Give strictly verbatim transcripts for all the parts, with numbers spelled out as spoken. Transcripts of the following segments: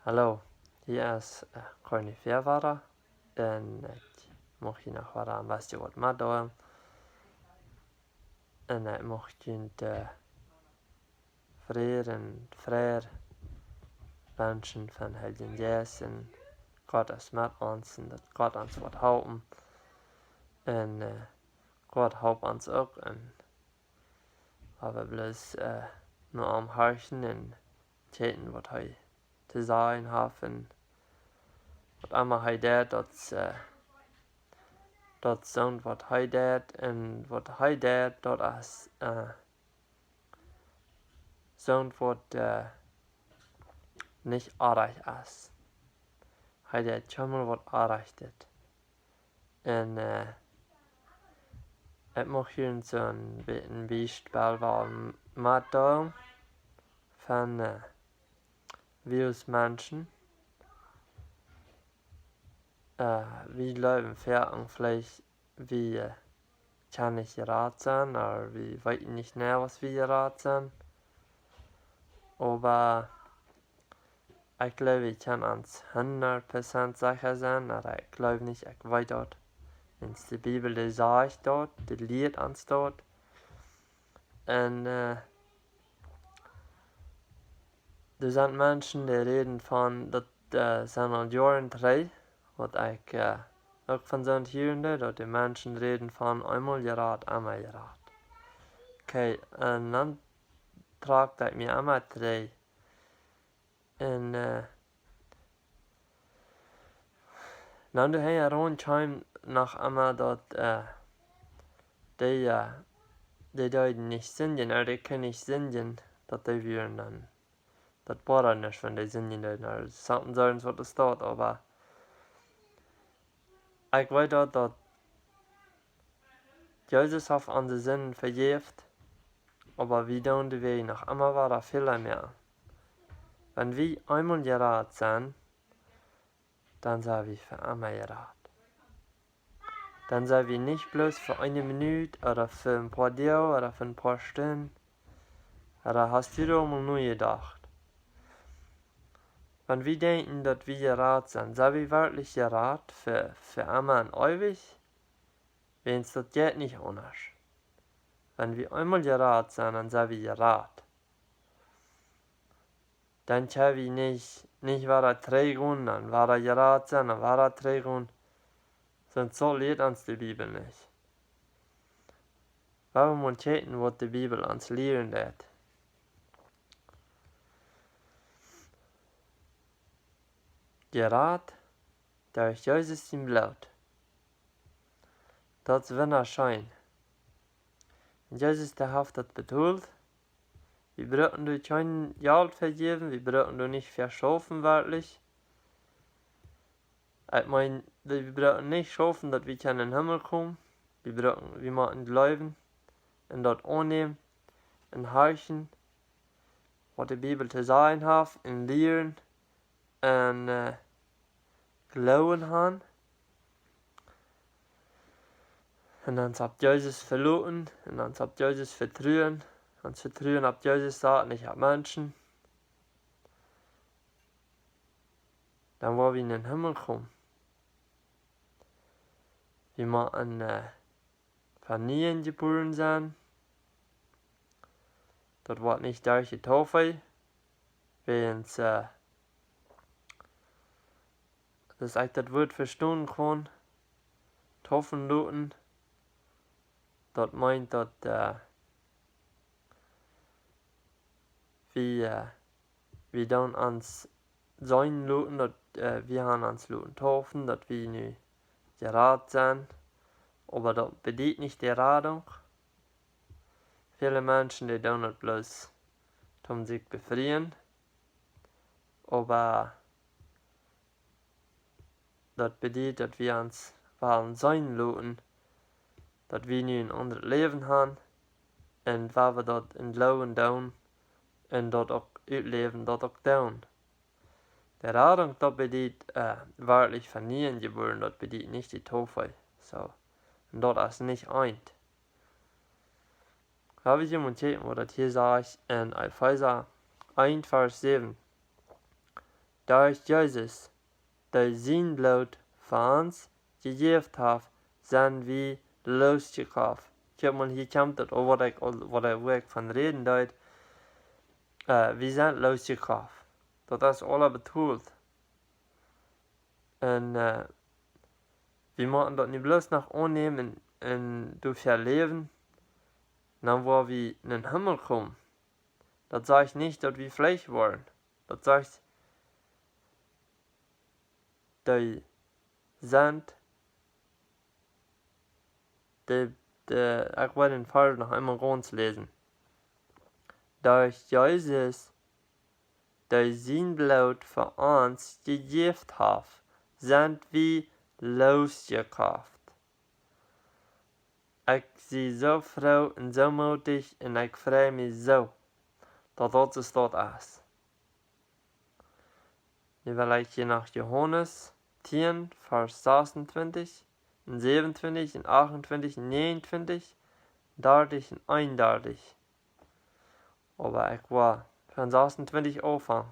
Hallo, hia es äh, Corny Fäwara un ekj mucht junt noch waut een bät waut metdeelen. Un ekj mucht junt äh, Fräd un Fräd wenschen von Heiljen Jeist un Gott es met ons un daut Gott ons woat halpen. Un äh, Gott halpt ons uk un wie bloos äh, no am horchen un kjikjen waut hee to sajen haft un waut emma hee deit, daut äh, daut soont waut hee deit un waut hee deit, daut es äh, soont waut äh, nich orrajcht es. Hee deit kjeenmol waut Orrajchtet. Un äh, ekj mucht junt soo een bät een Biespel woll metdeelen von äh, wie aus Menschen, äh, wie jleewen foaken veleicht, wie äh, kjennen nich jerat sennen, ooda wie weeten nich nä, aus wie jerat sent. Oba ekj jleew, wie kjennen ons hundat Prozent secha sennen, oba ekj jleew nich, ekj weet daut. Wiels de Bibel, dee sajcht daut, dee lieet ons daut. Un äh, doa sent Menschen, dee räden von, daut äh, sent aul Joaren trigj, waut ekj äh, uk von soont hieren deed, daut de Menschen räden von eemol jerat, emma jerat. Okay, un dan trock ekj mie emma trigj. Un äh, dan doa hinjaraun kjeem noch emma daut äh, dee äh, dee deeden nich sindjen, ooda dee kunnen nich sindjen, daut dee wieren dan, daut wia dan nich, wan dee sindjen deeden, ooda something soont waut es daut, oba ekj weet daut, daut Jesus haft onse Sinden vejäft, oba wie doonen dee noch emma wada väl mea. Wan wie eemol jerat sent, dan sent wie fa emma jerat. Dan sent wie nich bloos fa eene Minut ooda fa een poa Doag ooda fa een poa Stunden. Ooda hast du doa mol nojedocht? Wan wie denkjen, daut wie jerat sent, sent wie werkjlich jerat fa, fa emma un eewich? Wiels daut jeit nich aundasch. Wan wie eemol jerat sent, dan sent wie jerat. Dan kjenn wie nich, nich wada trigj gonen, dan wada jerat sennen, dan wada trigj gonen. Soont soo lieet ons de Bibel nich. Wie motten kjikjen, waut de Bibel ons lieren deit. Jerat derch Jesus sien Bloot. Daut es wundascheen. Un Jesus, dee haft daut betolt. Wie brucken doa kjeen Jelt fa jäwen, wie brucken doa nich fa schaufen, werkjlich. Ekj meen, wie brucken nich schaufen, daut wie kjennen em Himmel komen. Wie brucken, wie motten jleewen un daut aunnämen un horchen, waut de Bibel to sajen haft, un lieren un äh, Gloowen han. Un ons opp Jesus veloten un ons opp Jesus vetruen. Ons Vetruen opp Jesus saten, nich opp Menschen. Dan woa wie en dän Himmel komen. Wie motten äh, von nieem jebuaren sennen. Daut woat nich derch de Taufe, wiels äh, daut ekj daut Wuat vestonen kaun, taufen loten, daut meent daut äh, wie äh, wie doonen ons seenen loten, daut äh, wie han ons loten taufen, daut wie nu jerat sent. Oba daut bediet nich de Radunk. Väle Menschen, dee doonen daut bloos toom sikj befrieen. Oba daut bediet, daut wie ons wellen seenen loten, daut wie nu en aundret Läwen han, un wan wie daut em Gloowen doonen, un daut uk utläwen, daut uk doonen. De Radunk, daut bediet äh, werkjlich von nieem jebuaren, daut bediet nich de Taufe. Soo. Un daut es nich eent. Wie motten kjikjen, waut daut hia sajcht en Efeesa eent, Varsch säwen. Derch Jesus, dee sien Bloot fa ons jejäft haft, sent wie losjekoft. Kjikj mol, hia kjemt daut, waut ekj, waut ekj, wua ekj von räden deed. Äh, wie sent losjekoft. Daut es aula betolt. Un, äh, wie motten daut nu bloos noch aunnämen un, un doafäa läwen. Dan woa wie en dän Himmel komen. Daut sajcht nich, daut wie Fleesch woaren. Daut sajcht, dee sent, dee, dee, ekj well dän Varsch noch eemol gaunz läsen. Derch Jesus, dee sien Bloot fa ons jejäft haft, sent wie losjekoft. Ekj sie soo froo un soo mootich un ekj frei mie soo, daut daut soo daut es. Nu well ekj hia no Johanes tieen, Varsch sasuntwintich un säwenuntwintich un achuntwintich un näajenuntwintich, dartich un eenundartich. Oba ekj woa von sasuntwintich aunfangen.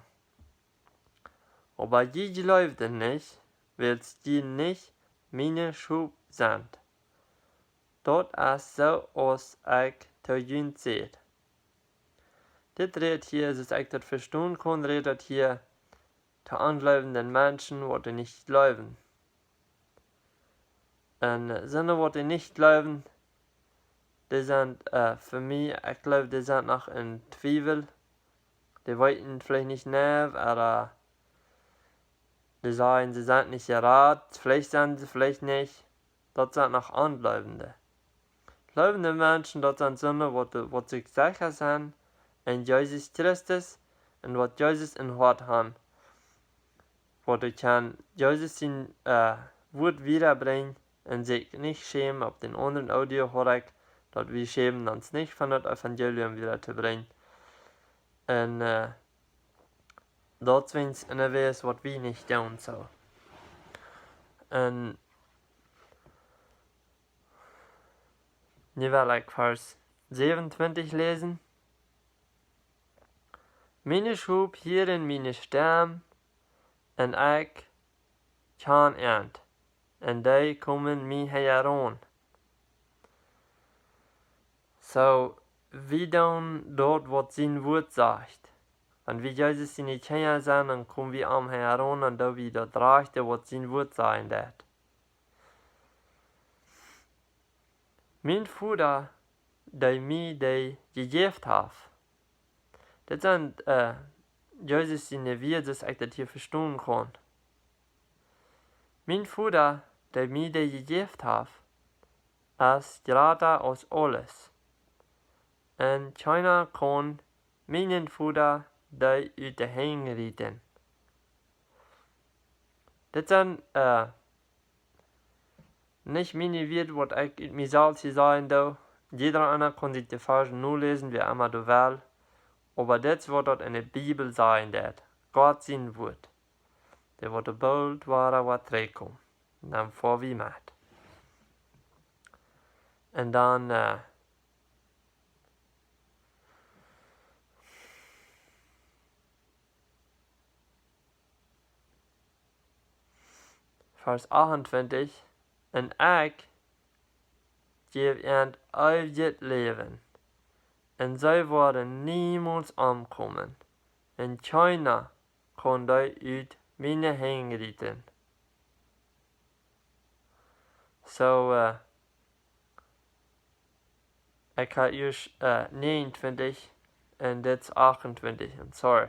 Oba jie jleewden nich, wiels jie nich miene Schop sent. Daut es soo aus ekj to junt säd. Dit rät hia, soo aus ekj daut vestonen kaun, rät daut hia to onjleewende Menschen, waut dee nich jleewen. Un, äh, soone, waut dee nich jleewen, dee sent, äh, fa mie, ekj jleew, dee sent noch en Twiewel. Dee weeten veleicht nich, nä, ooda dee sajen, see sent nich jerat, veleicht sent see, veleicht nich. Daut sent noch Onjleewende. Jleewende Menschen, daut sent soone, waut, waut sikj secha sent en Jesus Christus un waut Jesus em Hoat han. Waut dee kjennen Jesus sien, äh, Wuat wiedabrinjen un sikj nich schämen. Opp dän aundren Audio hieed ekj, daut wie schämen ons nich von daut Evangelium wieda to brinjen. Un, äh, daut es eent von de Wäaj, waut wie nich doonen sellen. Un nu well ekj Varsch säwenuntwintich läsen. Miene Schop hieren miene Stemm, un ekj kjan an, un dee komen mie hinjaraun. Soo, wie doonen daut, waut sien Wuat sajcht. Wan wie Jesus siene Kjinja sent, dan komen wie am hinjaraun un doonen wie daut rajchte, waut sien Wuat sajen deit. Mien Voda, dee mie dee jejäft haft. Dit sent, äh, Jesus siene Wieed, soo aus ekj daut hia vestonen kaun. Mien Voda, dee mie dee jejäft haft, es jrata aus aules. Un kjeena kaun mienen Voda dee ut de Henj rieten. Dit sent, äh, nich miene Wieed, waut ekj ut mie selfst hia sajen doo. Jieda eena kaun sikj de Varsch noläsen, wäa emma dee well. Oba dit es, waut daut en de Bibel sajen deit. Gott sien Wuat. Dee woat boolt wada waut trigjkomen. Un dan foa wie met. Un dan, äh, Varsch achuntwintich. Un ekj jäw an eewjet Läwen, un see woaren niemols omkomen, un kjeena kaun dee ut miene Henj rieten. Soo, äh, ekj ha ieescht, äh, näajenuntwintich un dit es achuntwintich, I'm sorry.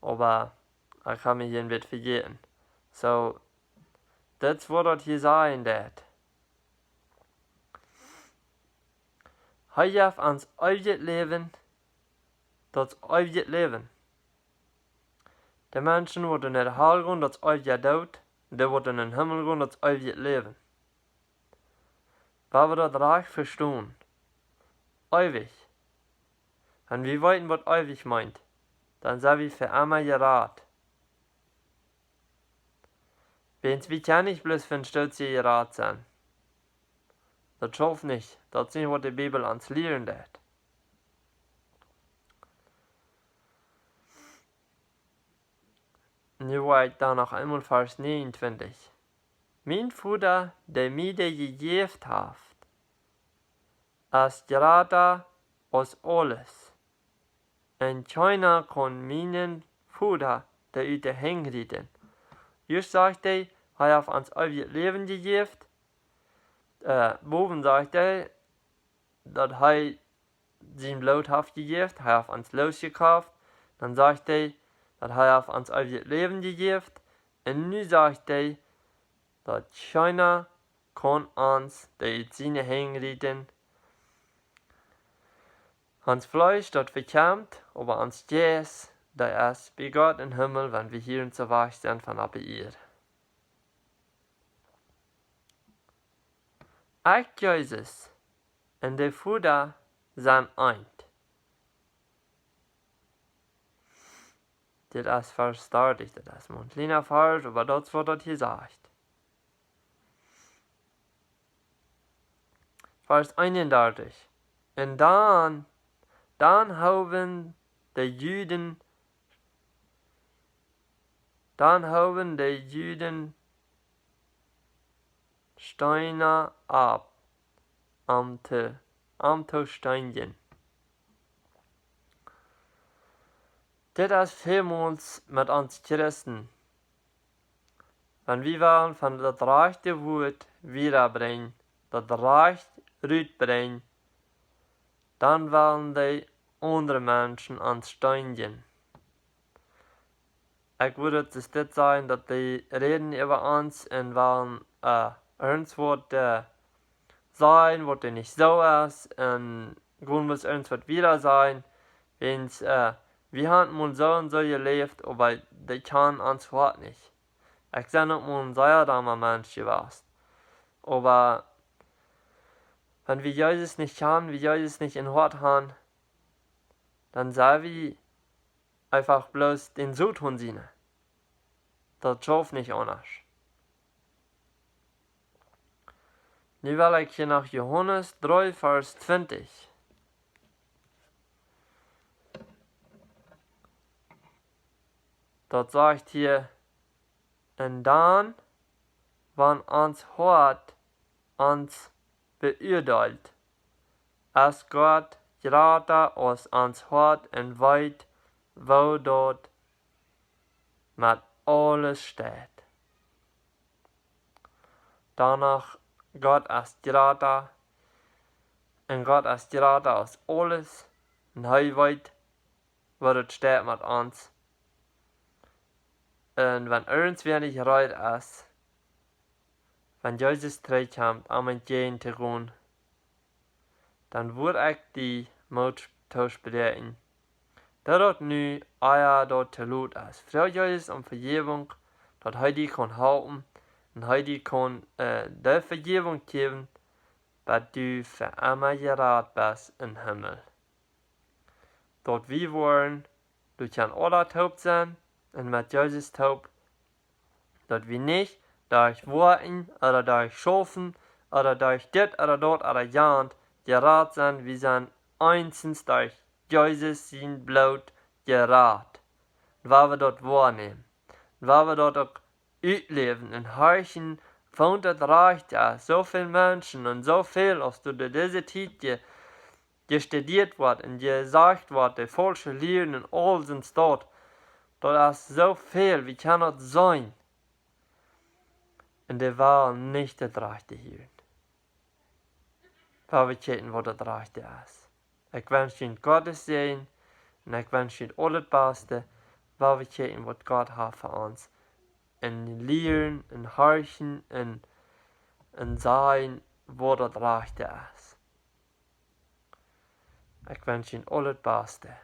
Oba ekj ha mie hia een bät vejäten. Soo, dit es, waut daut hia sajen deit. Hee jeft ons eewjet Läwen, daut es eewjet Läwen. De Menschen, waut en de Hal gonen, daut es eewja Doot. Dee, waut en dän Himmel gonen, daut es eewjet Läwen. Wan wie daut rajcht vestonen, eewich. Wan wie weeten, waut eewich meent, dan sent wie fa emma jerat. Wiels wie kjennen nich bloos fa een Stootje jerat sennen. Daut schauft nich. Daut es nich, waut de Bibel ons lieren deit. Nu woa ekj dan noch eemol Varsch 29. Mien Voda, dee mie dee jejäft haft, es jrata aus aules. Un kjeena kaun mienen Voda dee ut de Henj rieten. Ieescht sajcht hee, hee haft ons eewjet Läwen jejäft. Äh, bowen sajcht hee, daut hee sien Bloot haft jejäft, hee haft ons loosjekoft. Dan sajcht hee, daut hee haft ons eewjet Läwen jejäft. Un nu sajcht hee, daut kjeena kaun ons dee ut siene Henj rieten. Ons Fleesch, daut vekjemt, oba ons Jeist, dee es bie Gott em Himmel, wan wie hia soo wajch sent von opp de Ieed. Ekj, Jesus, un de Voda sent eent. Dit es Varsch dartich, dit es mau een kjliena Varsch, oba daut es waut daut hia sajcht. Varsch 31. Un dan, dan hoowen de Juden, dan hoowen de Juden Steena opp, am to, am to steenjen. Dit es välmols met ons Christen. Wan wie wellen von daut rajchte Wuat wiedabrinjen, daut rajcht rutbrinjen, dan wellen dee aundre Menschen ons steenjen. Ekj wudd daut es dit sajen, daut dee räden äwa ons un wellen, äh, irjent waut, äh, sajen, waut dee nich soo es, un gonen wie irjent waut wieda sajen, wiels, äh, wie haben mol soo un soo jeläft, oba dee kjanen ons Hoat nich. Ekj sie uk mol een sea dumma Mensch jewast. Oba wan wie Jesus nich kjanen, wie Jesus nich em Hoat haben, dan sent wie eefach bloos dän Soton siene. Daut schauft nich aundasch. Nu well ekj hia no Johanes 3, Varsch 20. Daut sajcht hia, un dan, wan ons Hoat ons beuadeelt, es Gott jrata aus ons Hoat un weet, woo daut met aules steit. Doano, Gott es jrata, un Gott es jrata aus aules, un hee weet, woo daut steit met ons. Un wan irjentwäa nich reed es, wan Jesus trigjkjemt, om entjäajen to gonen, dan wudd ekj die Moot toospräakjen, daut daut nu ea daut too lot es. Froag Jesus om Vejäwunk, daut hee die kaun halpen, un hee die kaun, äh, dee Vejäwunk jäwen, daut du fa emma jerat best em Himmel. Daut wie woaren, du kaust aula toop sennen, un met Jesus toop, daut wie nich derch Woakjen ooda derch Schaufen ooda derch dit ooda daut ooda jant jerat sent, wie sent eensich derch Jesus sien Bloot jerat. Wan wie daut woanämen, wan wie daut uk utläwen un horchen, woont daut rajcht es. Soo väl Menschen un soo väl, aus du de, dise Tiet je, jestudieet woat un jesajcht woat, de faulsche Lieren un aul soont daut, daut es soo väl, wie kjennen daut seenen. Un dee wellen nich daut Rajchte hieren. Wan wie kjikjen, waut daut Rajchte es. Ekj wensch junt Gottes Säajen, un ekj wensch junt aulet Baste, wan wie kjikjen, waut Gott haft fa ons. Un lieren, un horchen, un, un seenen, waut daut Rajchte es. Ekj wensch junt aulet Baste.